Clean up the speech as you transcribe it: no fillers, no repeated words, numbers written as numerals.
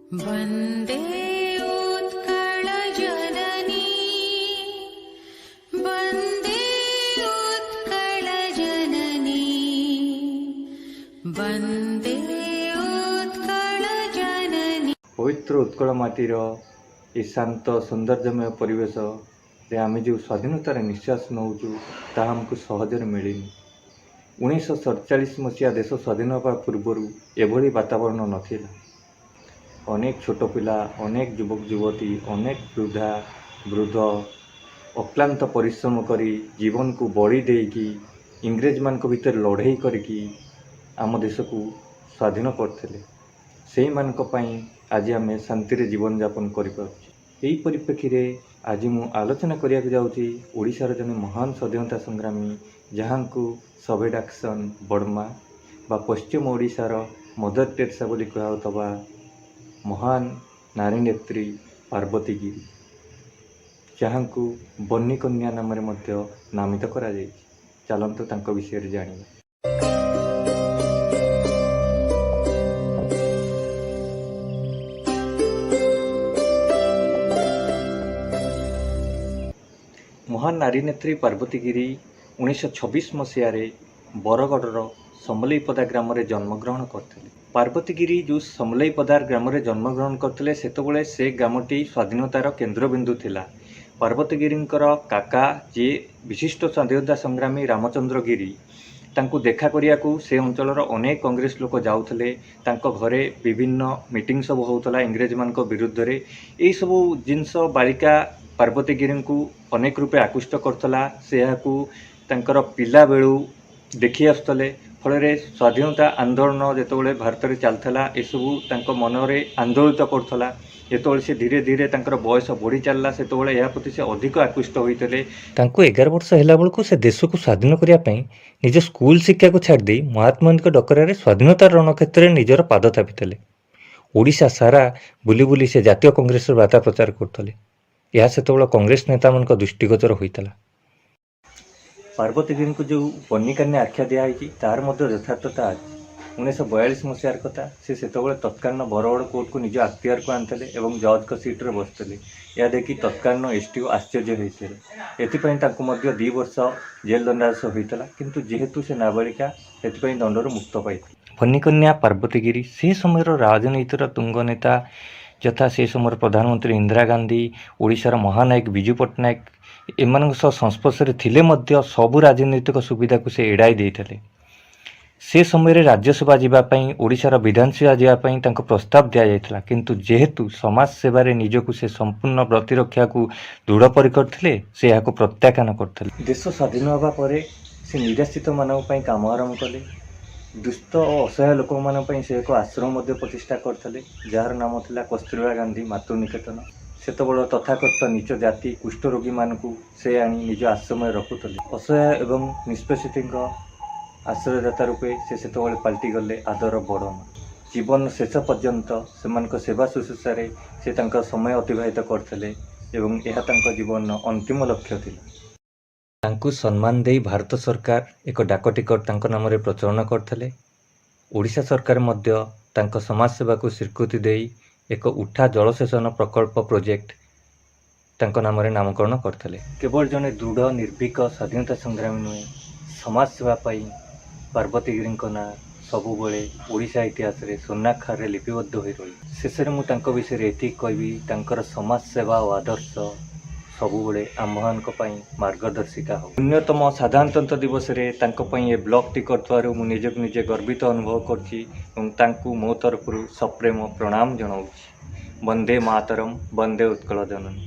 वन्दे उत्कलजननी, वन्दे उत्कलजननी, वन्दे उत्कलजननी। ପବିତ୍ର ଉତ୍କଳ ମାଟିର ଏ ଶାନ୍ତ ସୌନ୍ଦର୍ଯ୍ୟମୟ ପରିବେଶରେ ଆମେ ଯେଉଁ ସ୍ୱାଧୀନତାର ନିଶ୍ୱାସ ନେଉଛୁ, ତାହା ଆମକୁ ସହଜରେ ମିଳିନି। 1947 ମସିହା ଦେଶ ସ୍ୱାଧୀନ ହେବା ପୂର୍ବରୁ ଏଭଳି ବାତାବରଣ ନଥିଲା। ଅନେକ ଛୋଟ ପିଲା, ଅନେକ ଯୁବକ ଯୁବତୀ, ଅନେକ ବୃଦ୍ଧା ବୃଦ୍ଧ ଅକ୍ଳାନ୍ତ ପରିଶ୍ରମ କରି, ଜୀବନକୁ ବଳି ଦେଇକି, ଇଂରେଜମାନଙ୍କ ଭିତରେ ଲଢ଼େଇ କରିକି ଆମ ଦେଶକୁ ସ୍ୱାଧୀନ କରିଥିଲେ। ସେଇମାନଙ୍କ ପାଇଁ ଆଜି ଆମେ ଶାନ୍ତିରେ ଜୀବନଯାପନ କରିପାରୁଛେ। ଏହି ପରିପ୍ରେକ୍ଷୀରେ ଆଜି ମୁଁ ଆଲୋଚନା କରିବାକୁ ଯାଉଛି ଓଡ଼ିଶାର ଜଣେ ମହାନ ସ୍ୱାଧୀନତା ସଂଗ୍ରାମୀ, ଯାହାଙ୍କୁ ସଭେଡାକ୍ସନ୍ ବଡ଼ମା ବା ପଶ୍ଚିମ ଓଡ଼ିଶାର ମଦର ଟେରେସା ବୋଲି କୁହାଯାଉଥିବା ମହାନ ନାରୀ ନେତ୍ରୀ ପାର୍ବତୀ ଗିରି, ଯାହାଙ୍କୁ ବନ୍ନିକନ୍ୟା ନାମରେ ମଧ୍ୟ ନାମିତ କରାଯାଇଛି। ଚାଲନ୍ତୁ ତାଙ୍କ ବିଷୟରେ ଜାଣିବା। ମହାନ ନାରୀ ନେତ୍ରୀ ପାର୍ବତୀ ଗିରି 1926 ମସିହାରେ ବରଗଡ଼ର ସମଲେଇପଦା ଗ୍ରାମରେ ଜନ୍ମଗ୍ରହଣ କରିଥିଲେ। ପାର୍ବତୀ ଗିରି ଯେଉଁ ସମଲେଇପଦା ଗ୍ରାମରେ ଜନ୍ମଗ୍ରହଣ କରିଥିଲେ, ସେତେବେଳେ ସେ ଗ୍ରାମଟି ସ୍ୱାଧୀନତାର କେନ୍ଦ୍ରବିନ୍ଦୁ ଥିଲା। ପାର୍ବତୀ ଗିରିଙ୍କର କାକା, ଯିଏ ବିଶିଷ୍ଟ ସ୍ୱାଧୀନତା ସଂଗ୍ରାମୀ ରାମଚନ୍ଦ୍ର ଗିରି, ତାଙ୍କୁ ଦେଖା କରିବାକୁ ସେ ଅଞ୍ଚଳର ଅନେକ କଂଗ୍ରେସ ଲୋକ ଯାଉଥିଲେ। ତାଙ୍କ ଘରେ ବିଭିନ୍ନ ମିଟିଂ ସବୁ ହେଉଥିଲା ଇଂରେଜମାନଙ୍କ ବିରୁଦ୍ଧରେ। ଏଇସବୁ ଜିନିଷ ବାଳିକା ପାର୍ବତୀ ଗିରିଙ୍କୁ ଅନେକ ରୂପେ ଆକୃଷ୍ଟ କରୁଥିଲା। ସେ ଏହାକୁ ତାଙ୍କର ପିଲାବେଳୁ ଦେଖି ଆସୁଥିଲେ। ଫଳରେ ସ୍ୱାଧୀନତା ଆନ୍ଦୋଳନ ଯେତେବେଳେ ଭାରତରେ ଚାଲିଥିଲା, ଏସବୁ ତାଙ୍କ ମନରେ ଆନ୍ଦୋଳିତ କରୁଥିଲା। ଯେତେବେଳେ ସେ ଧୀରେ ଧୀରେ ତାଙ୍କର ବୟସ ବଢ଼ି ଚାଲିଲା, ସେତେବେଳେ ଏହା ପ୍ରତି ସେ ଅଧିକ ଆକୃଷ୍ଟ ହୋଇଥିଲେ। ତାଙ୍କୁ 11 ବର୍ଷ ହେଲା ବେଳକୁ ସେ ଦେଶକୁ ସ୍ୱାଧୀନ କରିବା ପାଇଁ ନିଜ ସ୍କୁଲ ଶିକ୍ଷାକୁ ଛାଡ଼ିଦେଇ ମହାତ୍ମାଙ୍କ ଡକରାରେ ସ୍ୱାଧୀନତାର ରଣକ୍ଷେତ୍ରରେ ନିଜର ପାଦ ଥାପିଥିଲେ। ଓଡ଼ିଶା ସାରା ବୁଲି ବୁଲି ସେ ଜାତୀୟ କଂଗ୍ରେସର ବାର୍ତ୍ତା ପ୍ରଚାର କରୁଥିଲେ। ଏହା ସେତେବେଳେ କଂଗ୍ରେସ ନେତାମାନଙ୍କ ଦୃଷ୍ଟିଗୋଚର ହୋଇଥିଲା। ପାର୍ବତୀ ଗିରିଙ୍କୁ ଯେଉଁ ବନ୍ନିକନ୍ୟା ଆଖ୍ୟା ଦିଆହେଇଛି, ତାହାର ମଧ୍ୟ ଯଥାର୍ଥତା ଅଛି। 1942 ମସିହାର କଥା। ସେ ସେତେବେଳେ ତତ୍କାଳୀନ ବରଗଡ଼ କୋର୍ଟକୁ ନିଜ ଆକ୍ତିଆରକୁ ଆଣିଥିଲେ ଏବଂ ଜଜ୍ଙ୍କ ସିଟ୍ରେ ବସିଥିଲେ। ଏହା ଦେଖି ତତ୍କାଳୀନ ଏସ୍.ଟି.ଓ ଆଶ୍ଚର୍ଯ୍ୟ ହୋଇଥିଲେ। ଏଥିପାଇଁ ତାଙ୍କୁ ମଧ୍ୟ 2 ବର୍ଷ ଜେଲ ଦଣ୍ଡାଦେଶ ହୋଇଥିଲା, କିନ୍ତୁ ଯେହେତୁ ସେ ନାବାଳିକା, ସେଥିପାଇଁ ଦଣ୍ଡରୁ ମୁକ୍ତ ପାଇଥିଲେ। ବନ୍ନିକନ୍ୟା ପାର୍ବତୀ ଗିରି ସେ ସମୟର ରାଜନୀତିର ତୁଙ୍ଗ ନେତା, ଯଥା ସେ ସମୟର ପ୍ରଧାନମନ୍ତ୍ରୀ ଇନ୍ଦିରା ଗାନ୍ଧୀ, ଓଡ଼ିଶାର ମହାନାୟକ ବିଜୁ ପଟ୍ଟନାୟକ, ଏମାନଙ୍କ ସହ ସଂସ୍ପର୍ଶରେ ଥିଲେ ମଧ୍ୟ ସବୁ ରାଜନୈତିକ ସୁବିଧାକୁ ସେ ଏଡ଼ାଇ ଦେଇଥିଲେ। ସେ ସମୟରେ ରାଜ୍ୟସଭା ଯିବା ପାଇଁ, ଓଡ଼ିଶାର ବିଧାନସଭା ଯିବା ପାଇଁ ତାଙ୍କୁ ପ୍ରସ୍ତାବ ଦିଆଯାଇଥିଲା, କିନ୍ତୁ ଯେହେତୁ ସମାଜ ସେବାରେ ନିଜକୁ ସେ ସମ୍ପୂର୍ଣ୍ଣ ବ୍ରତୀ ରଖିବାକୁ ଦୃଢ଼ କରିଥିଲେ, ସେ ଏହାକୁ ପ୍ରତ୍ୟାଖ୍ୟାନ କରିଥିଲେ। ଦେଶ ସ୍ୱାଧୀନ ହେବା ପରେ ସେ ନିରାଶ୍ରିତମାନଙ୍କ ପାଇଁ କାମ ଆରମ୍ଭ କଲେ। ଦୁସ୍ଥ ଓ ଅସହାୟ ଲୋକମାନଙ୍କ ପାଇଁ ସେ ଏକ ଆଶ୍ରମ ମଧ୍ୟ ପ୍ରତିଷ୍ଠା କରିଥିଲେ, ଯାହାର ନାମ ଥିଲା କସ୍ତୁରବା ଗାନ୍ଧୀ ମାତୃନିକେତନ। ସେତେବେଳେ ତଥାକଥିତ ନୀଚ ଜାତି କୁଷ୍ଠରୋଗୀମାନଙ୍କୁ ସେ ଆଣି ନିଜ ଆଶ୍ରମରେ ରଖୁଥିଲେ। ଅସହାୟ ଏବଂ ନିଷ୍ପେଷିତଙ୍କ ଆଶ୍ରୟଦାତା ରୂପେ ସେ ସେତେବେଳେ ପାଲଟିଗଲେ ଆଦର ବଡ଼ମା। ଜୀବନ ଶେଷ ପର୍ଯ୍ୟନ୍ତ ସେମାନଙ୍କ ସେବା ଶୁଶ୍ରୂଷାରେ ସେ ତାଙ୍କ ସମୟ ଅତିବାହିତ କରିଥିଲେ ଏବଂ ଏହା ତାଙ୍କ ଜୀବନର ଅନ୍ତିମ ଲକ୍ଷ୍ୟ ଥିଲା। ତାଙ୍କୁ ସମ୍ମାନ ଦେଇ ଭାରତ ସରକାର ଏକ ଡାକ ଟିକଟ ତାଙ୍କ ନାମରେ ପ୍ରଚଳନ କରିଥିଲେ। ଓଡ଼ିଶା ସରକାର ମଧ୍ୟ ତାଙ୍କ ସମାଜସେବାକୁ ସ୍ୱୀକୃତି ଦେଇ ଏକ ଉଠା ଜଳସେଚନ ପ୍ରକଳ୍ପ ପ୍ରୋଜେକ୍ଟ ତାଙ୍କ ନାମରେ ନାମକରଣ କରିଥିଲେ। କେବଳ ଜଣେ ଦୃଢ଼ ନିର୍ଭୀକ ସ୍ୱାଧୀନତା ସଂଗ୍ରାମୀ ନୁହେଁ, ସମାଜସେବା ପାଇଁ ପାର୍ବତୀ ଗିରିଙ୍କ ନାଁ ସବୁବେଳେ ଓଡ଼ିଶା ଇତିହାସରେ ସ୍ୱର୍ଣ୍ଣାକ୍ଷରରେ ଲିପିବଦ୍ଧ ହୋଇ ରହିବ। ଶେଷରେ ମୁଁ ତାଙ୍କ ବିଷୟରେ ଏତିକି କହିବି, ତାଙ୍କର ସମାଜସେବା ଓ ଆଦର୍ଶ ସବୁବେଳେ ଆମ୍ଭମାନଙ୍କ ପାଇଁ ମାର୍ଗଦର୍ଶିକା ହେବ। ଅନ୍ୟତମ ସାଧାରଣତନ୍ତ୍ର ଦିବସରେ ତାଙ୍କ ପାଇଁ ଏ ବ୍ଲଗ୍ଟି କରୁଥିବାରୁ ମୁଁ ନିଜକୁ ନିଜେ ଗର୍ବିତ ଅନୁଭବ କରୁଛି ଏବଂ ତାଙ୍କୁ ମୋ ତରଫରୁ ସପ୍ରେମ ପ୍ରଣାମ ଜଣାଉଛି। ବନ୍ଦେ ମାତରମ୍, ବନ୍ଦେ ଉତ୍କଳ ଜନନୀ।